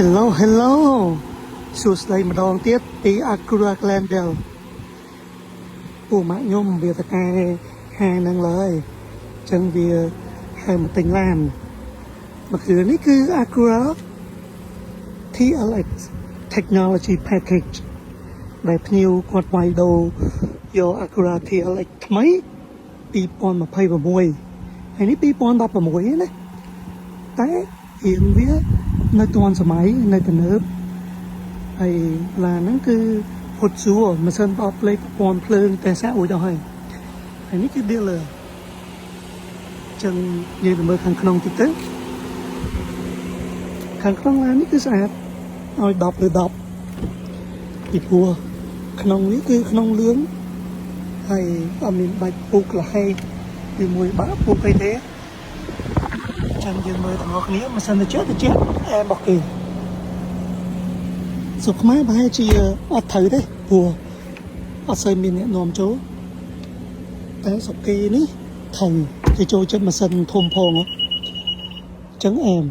Hello, hello. សួស្តីម្ដងទៀតពី Acura Glendale ពូម៉ាក់ខ្ញុំវាតកែហាងហ្នឹងឡើយអញ្ចឹងវាហៅមកទិញឡានមួយគ្រឿងនេះគឺ Acura TLX Technology Package ដែលភ្ញៀវគាត់វាយដូរយក Acura TLX ថ្មី2026ហើយនេះ2016ណាតែរៀងវានៅទាន់សម័យនៅទំនើបហើយឡានហ្នឹងគឺផុតសួរម៉ាស៊ីនបោកផ្លេកប្រព័ន្ធភ្លើងតែសាករួចដល់ហើយហើយនេះគឺ dealer ចឹងយើងទៅមើលខាងក្នុងតិចទៅខាងក្នុងឡាននេះគឺស្អាតឲ្យ10ឬ10ពីព្រោះក្នុងនេះគឺក្នុងលឿងហើយអត់មានបាច់ពូកលហេកឬមួយបាក់ពូកអីទេចឹងយើងមើលទាំងអស់គ្នាម៉ាស៊ីនត្រជាក់ត្រជាក់អែរបស់គេស្រុកខ្មែរប្រហែលជាអត់ត្រូវទេព្រោះអត់សូវមានអ្នកនាំចូលតែស្រុកគេនេះត្រូវគេចូលចិត្តម៉ាស៊ីនធំផងហ៎ចឹងអែម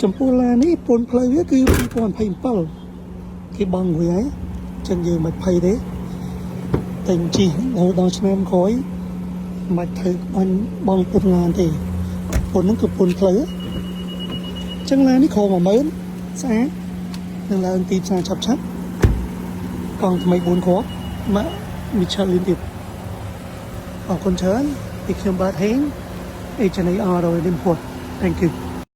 ចំពោះឡាននេះពន្ធផ្លូវវាគឺ2027គេបង់រួចហើយចឹងយើងមិនភ័យទេតែជិះរហូតដល់ឆ្នាំក្រោយមិនបាច់ត្រូវបាញ់បង់ពន្ធឡានទេពន្ធហ្នឹងគឺពន្ធផ្លូវចឹងឡាននេះក្រោម10000ស្អាតនឹងឡើងទីផ្សារឆាប់ឆាប់កង់ថ្មី4គ្រាប់ម៉ាក Michelin ទៀតអរគុណច្រើនពីខ្ញុំបាទហេង H&A Auto Import. Thank you.